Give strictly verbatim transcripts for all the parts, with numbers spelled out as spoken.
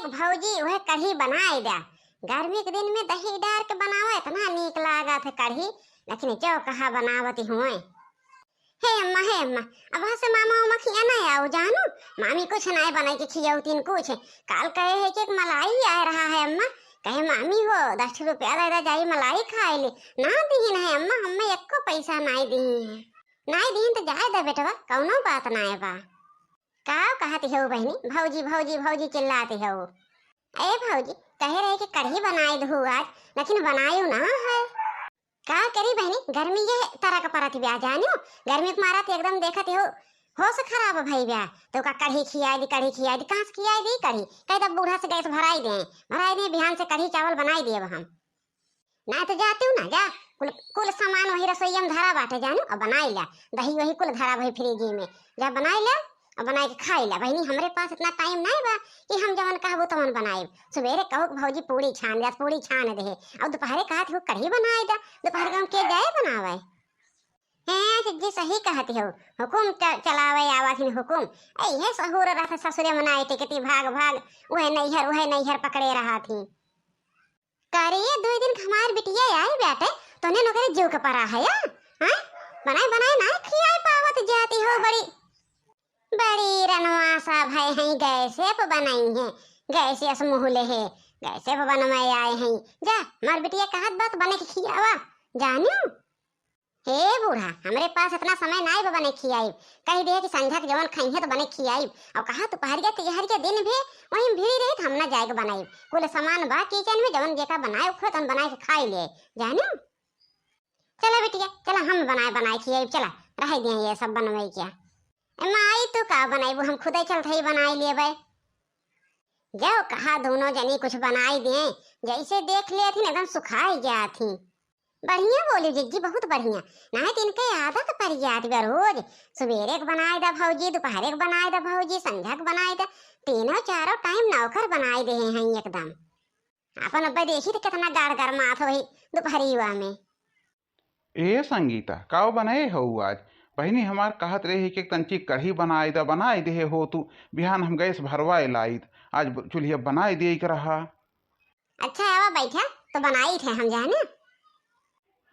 भौजी, उहे कढ़ी बनाए द्या। गर्मी के दिन में दही डार के बनावे, इतना नीक लागत है कढ़ी, लेकिन जो कहा बनावत हुए। हे अम्मा, हे अम्मा, अब से मामा उमा खिया ना आओ जानू, मामी कुछ ना बनाई के खियाऊ तीन कुछ। काल कहे है कि एक मलाई आए रहा है अम्मा, कहे मामी हो दस रुपया दे दे जाई मलाई खाए ले। ना दीन है अम्मा, हमें एको पैसा ना दीन है। ना दीन तो जाए दे बेटवा, कौनो बात ना है बा। का कहत हो बहनी, भौजी भौजी भौजी चिल्लात हो? ए भौजी, कहे रहे कि कढ़ी बनाए दहू आज, लेकिन बनायू ना है। का करी बहनी, गर्मी ये तरह का परत ब्या जानियो, गर्मी के मारा तो एकदम देखत हो होश खराब भई ब्या। तो का कढ़ी खियाए दी, कढ़ी खियाए दी, कहाँ से खियाए दी कढ़ी? कह दे बूढ़ा से गैस भराई दे, भराई दे, बिहान से कढ़ी चावल बनाई देब हम। ना तो जाती हूँ ना, जा, कुल, कुल सामान वही रसोईया में धरा बाटे जानू, अब बनाई ला। दही वही कुल धरा भाई फ्रिज में, जा बनाई ला और बनाई के खाई ला। बहनी, हमरे पास इतना टाइम नहीं बा कि हम जवन कहबो तवन बनाई। सवेरे कहो कि भौजी पूड़ी छान दे, पूड़ी छान दे, और दोपहरे कहत हो कढ़ी बनाई दा, दोपहर के हम के जाए बनावे? हैं जिज्जी, सही कहत हो, हुकुम च-, चलावे आवत हिन हुकुम। ऐहे सहूर रहत ससुरे मनाए टिकती भाग भाग, उहे नैहर, उहे नैहर पकड़े रहत ही। का रे, ये दुई दिन के हमार बिटिया आई बाटे, तोने नौकरी जीव के परा है या? हैं? बनाए बनाए ना खियाए पावत जाती हो, बड़ी, बड़ी रनवासा भय हैं, गैसे पे बनाई हैं, गैसे अस मुँह ले है, गैसे पे बनवाए आए हैं। जा, हमार बिटिया कहत बात बने के खियावा, जानियो। हे बूढ़ा, हमरे पास इतना समय नाई बा बने खियाइब। कह दे कि संझा के जवन खइहे तो बने खियाइब। और कहा दोपहरिया तिहरिया दिन भी वहीं भीड़ रही तो हम ना जाए के बनाइब। कुल सामान बा किचन में, जवन जेका बनाए उखड़े तवन बनाए के खाई ले। जानो? चला बिटिया, चला हम बनाए बनाए खियाइब, चला। रह दिया ये सब बनवाई क्या। ए माई, तू का बनाइबू, हम खुदे चलत ही बनाई लेबे। जाओ कहा दोनों जनी कुछ बनाई दे, जैसे देख लेत ही एकदम सुखाई जात ही। बढ़िया बोली जिज्जी, बहुत बढ़िया। नाहीं तो इनके आदत पड़ जात बा रोज, सुबेरे के बनाए दा भौजी, दोपहरे के बनाए दा भौजी, संझा के बनाए दा, तीनों चारों टाइम नौकर बनाए दे हैं एकदम। अपन अब्बे देखी तो कितना गाड़ गरमात होई दोपहरिया में। ए संगीता, काव बनाए हो आज? बहिनी हमार कहत रही कि एक तंची कढ़ी बनाए दा, बनाए दे हो तू, बिहान हम गैस भरवाए लाइत, आज ब-, चूल्हिया बनाए दे के रहा। अच्छा, आवा बैठा, तो बनाई थे हम जाने।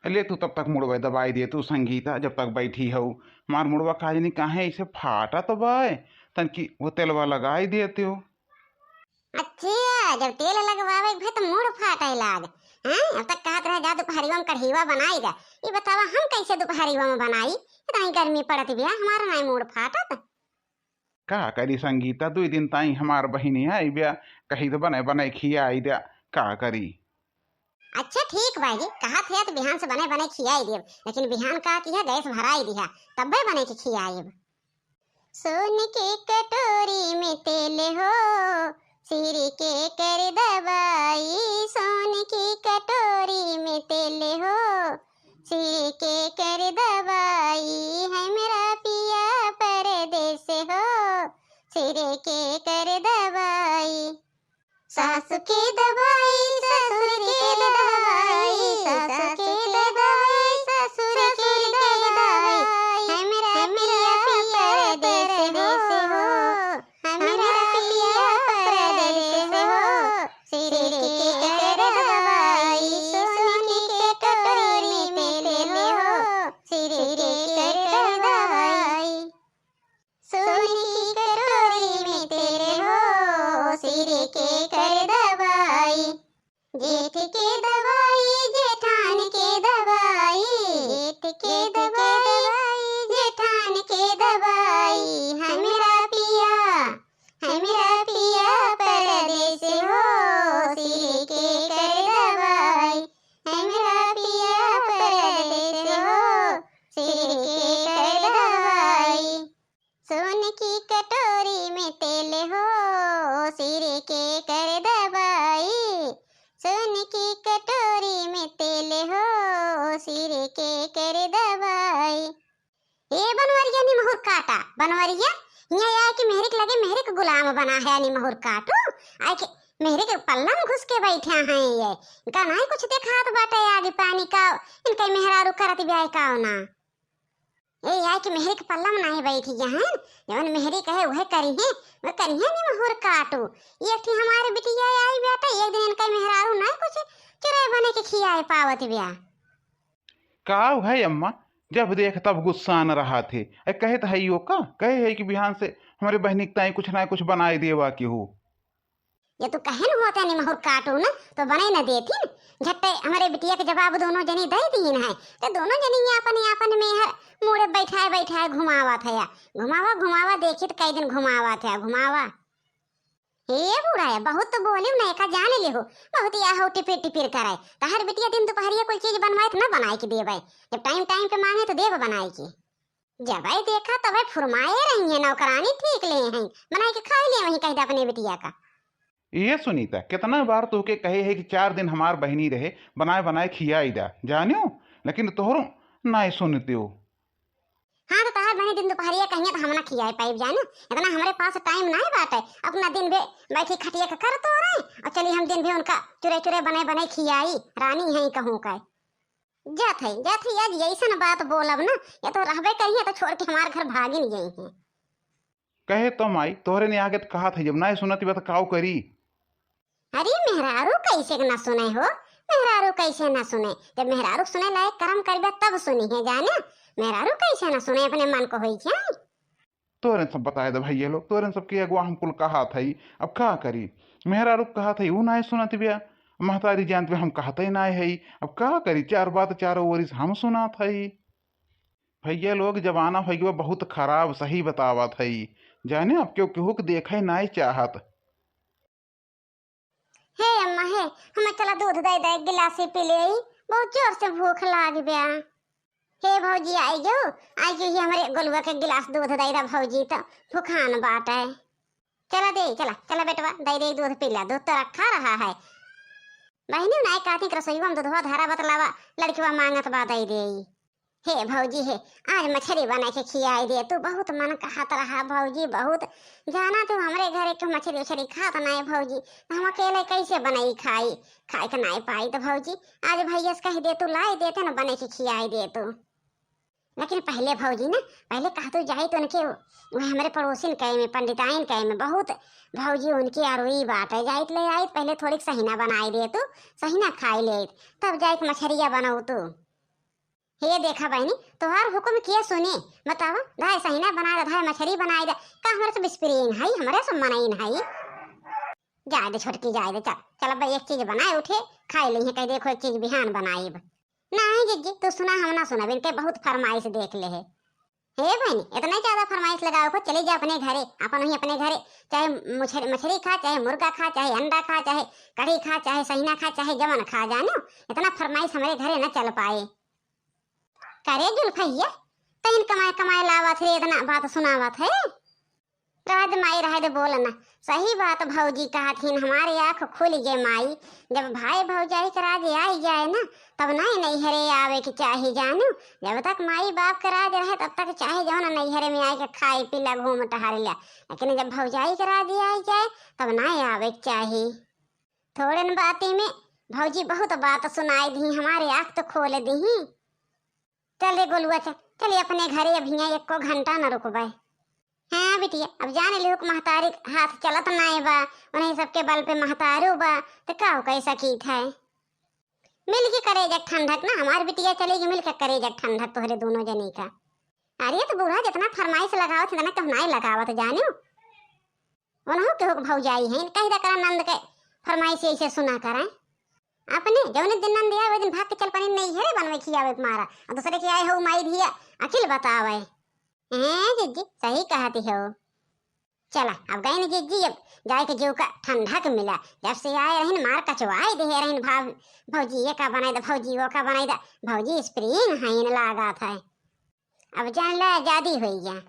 ले तू तब तक मुड़वा दबाई दे तू संगीता, जब तक बैठी हो। हमार मुड़वा का जानी काहे ऐसे फाटत बाय, तनकी वो तेलवा लगाई देते हो। अच्छा, जब तेल लगवावे के भे तो मुड़ फाटे लाग। हैं? अब तक कहत रहे जा दोपहरिया में कढ़ीवा बनाई जा। ई बतावा हम कैसे दोपहरिया में बनाई? इतनी गर्मी पड़त बिया, हमारा नाई मुड़ फाटत। का करी संगीता, दुई दिन ताई हमार बहिनी आई ब्या, कही तो बने बने खियाई द्या, का करी? अच्छा ठीक बा जी, कहा थे तो बिहान से बने बने खियाई देब, लेकिन बिहान का किहा गैस भराई दिहा, तब्बे बने के खियाएब। सोन की कटोरी में तेल हो, सिर के कर दवाई, सोन की कटोरी में तेल हो, सिर के कर दवाई, हमरा पिया परदेस हो, सिर के कर दवाई। सास के दवाई, ससुर के दवाई, सास के दवाई, ससुर के दवाई, हमरा पिया परदेस हो, हमरा पिया परदेस हो, सिर के कर दवाई, सोन की कटोरी में तेल हो, सिर के कर दवाई। सोन की कटोरी में तेल हो, सिर के कर दवाई। जेठ के दवाई, जेठान के दवाई, जेठ के दवाई, जेठान के दवाई, हमरा पिया, हमरा पिया परदेस हो, सिर के कर दवाई, हमरा पिया परदेस हो, सिर के कर दवाई। सोन की कटोरी में तेल हो, सिर के कर दवाई, सोन की कटोरी में तेल हो, सिर के कर दवाई। ए बनवरिया निमहुर काटा, बनवरिया, हियाँ आए के मेहरी के लगे मेहरी के गुलाम बना है निमहुर काटू, आए के मेहरी के पल्ला में घुस के बैठे हैं ये। इनका नाहीं कुछ देखात बाटे आगे पानी का, इनके मेहरारू करत ब्याय का ना। ए, आइ के मेहरी के पल्ला में नाहीं बैठी हैं। जवन मेहरी कहे उहे करिहैं, उहे करिहैं निमहुर काटू। एक ठी हमारे बिटिया आई बेटा, एक दिन इनका मेहरारू नाहीं कुछ चुरई बने के खियाए पावत ब्या। का है अम्मा, जब देख तब गुस्सान रहा थे। ए, कहे त है यो का, कहे है कि बिहान से हमरे बहिनी के ताईं कुछ ना कुछ बनाए देवा के हो। ये तू कहेन होते निमहुर काटू न, तो बनाई न देतीन। झट्टे हमरे बिटिया के जवाब दोनों जनी दे दीन है, तो दोनों जनी ये आपन, आपन में हर मूड़े बैठाए, बैठाए घुमावत है या। घुमावा, घुमावा, देखी त कई दिन घुमावत है, घुमावा। हे बूढ़ा है, बहुत तो बोलिउ न, एका जान लिहो, बहुत या हो टिपिर, टिपिर करे। तहर बिटिया दिन दुपहरिया कुल चीज बनवाए त न बनाए के देबे, जब टाइम, टाइम पे मांगे तो देब बनाए के। जबै देखा तबै फुरमाए रही है, नौकरानी ठीक ले हैं, बनाई के खाए ले वहीं कह दे अपने बिटिया का। ये सुनीता, कितना बार तोहके कहे है कि चार दिन हमार बहिनी रहे, बनाए बनाए खियाई दा, जानियो, लेकिन तोहरो नाय सुनते हो। हाँ, तो तहार बहिनी दिन दुपहरिया कहिए तो हम ना खियाए पाइब, जानियो, इतना हमरे पास टाइम नाय बाटे, अपना दिन भे बैठी खटिया के कर तो रहे, और चली हम दिन भे उनका चुरे चुरे बनाए बनाए खियाई, रानी है कहूँ का। जात है, जात है, आज ऐसन बात बोलब ना, या तो रहबे करिहैं, तो छोड़ के हमार घर भागिन जइहैं। कहे तो माई, तोहरे ने आगे तो कहत है, जब नाय सुनत बा तो काऊ करी? अरे मेहरारू कैसे के ना सुने हो, मेहरारू कैसे ना सुने? जब मेहरारू सुने लायक करम करबे तब सुनिहैं जाने, मेहरारू कैसे ना सुने, अपने मन को होई क्या? तोरे सब बताए दे भैया लोग, तोरे सबके अगुआ हम कुल कहत हई, अब का करी? मेहरारू कहत हई, ऊ नाय सुनत बिया, महतारी जानत बिया, हम कहते नाय हई, अब का करी? चार बात चारों ओरी से हम सुनात हई। भैया लोग, जमाना होइ गवा बहुत खराब, सही बतावत हई, जाने अब केहू केहू के देखे नाय चाहत। हे अम्मा हे, हमें चला दूध दे दे, एक गिलास ही पी ले, बहुत जोर से भूख लाग गया। हे भौजी, आई जो, आई जो, ये हमरे गोलुआ के गिलास दूध दे दा भौजी, तो भुखान बाटे। चला दे, चला, चला बेटवा, दे दे दूध पी ला, दूध तो रखा रहा है। बहिनी, उन्हें कहती कि रसोईवा में दूधवा धारा बतलावा, लड़कवा मांगत बा, दे दे। हे भौजी हे, आज मछरी बना के खियाई दे तू, बहुत मन कहत रहा भौजी, बहुत। जाना तू हमरे घरे के मछरी उछरी खात नाय भौजी, तो हम अकेले कैसे बनाई खाई, खाए के नाय पाई तो भौजी, आज भैया से कह दे तू, लाई देते न, बने के खियाई दे तू। लेकिन पहले भौजी ना, पहले कह तू जाई तो उनके, वह हमरे पड़ोसिन कहे में, पंडिताइन कहे में बहुत भौजी उनके अरुई बात है, जाइत ले आइत, पहले थोड़ी सहिना बनाई दे तू, सहिना खाई ले, तब जाए के मछरिया बनाऊ तू। हे देखा बहिनी, तोहार हुकुम किया सुने, बतावा, धाय सहिना बनाए दा, धाय मछरी बनाए दा, का हमरे सब स्प्रिंग है, हमरे सब मनइन है? जाए दे छोटकी, जाए दे, चल, चल अब एक चीज बनाए उठे, खाए लेइहैं, कह देखो एक चीज बिहान बनाइब। नहीं जिज्जी, तू सुना, हम ना सुनब, इनके बहुत फरमाइश देख ले है। हे बहिनी, इतना ज्यादा फरमाइश लगाओ को, चली जा अपने घरे, अपन वहीं अपने घरे, चाहे मछरी, मछरी खा, चाहे मुर्गा खा, चाहे अंडा खा, चाहे कढ़ी खा, चाहे सहिना खा, चाहे जवन खा, जानो, इतना फरमाइश हमरे घरे न चल पाए। करे जुल्फैया, तैन कमाए कमाए लावत रे, इतना बात सुनावत है। रह दे माई, रह दे, बोल ना। सही बात भौजी कहत हिन, हमारे आँख खुल गए माई। जब भाई भौजाई के राज आई जाए ना, तब नहीं नैहरे आवे के चाही जानू। जब तक माई बाप के राज रहे, तब तक चाहे जौन नैहरे में आए के खाए पी ला, घूम टहर ला, लेकिन जब भौजाई के राज आई जाए, तब नहीं आवे के चाही। थोड़न बाती में भौजी बहुत बात सुनाई दी, हमारे आँख तो खोल दी। चल रे गोलुआ, चल, चल अपने घरे, अब हियाँ एको घंटा न रुकबे। हाँ बिटिया, अब जान लिहो कि महतारी के हाथ चलत नाय बा, उन्हीं सबके बल पे महतारू बा, तो का हो कह सकीत है? मिल के करेजक ठंडक ना, हमार बिटिया चलेगी मिल के करेजक ठंडक तोहरे दोनों जनी का। अरे तो बूढ़ा जितना फरमाइश लगावत है, इतना कहनाई लगावत जानियो। उन्हों केहू के भौजाई हैं, कह दे करा नंद के फरमाइश ऐसे सुना करें। अपने जौने दिन नंद आए, वही दिन भाग के चल पड़ी नैहरे बनवे खियावे के मारा। और दूसरे के आए हो माई धिया, अकिल बतावे। हैं जिज्जी, सही कहती हो। चला, अब गए न जिज्जी, अब जाए के जीव का ठंडक मिला। जब से आए रहिन मार कचवाई दे रहिन, भाव, भौजी ये का बनाई दा, भौजी वो का बनाई दा, भौजी स्प्रिंग है इन लागत है। अब जान ले आजादी होई गया।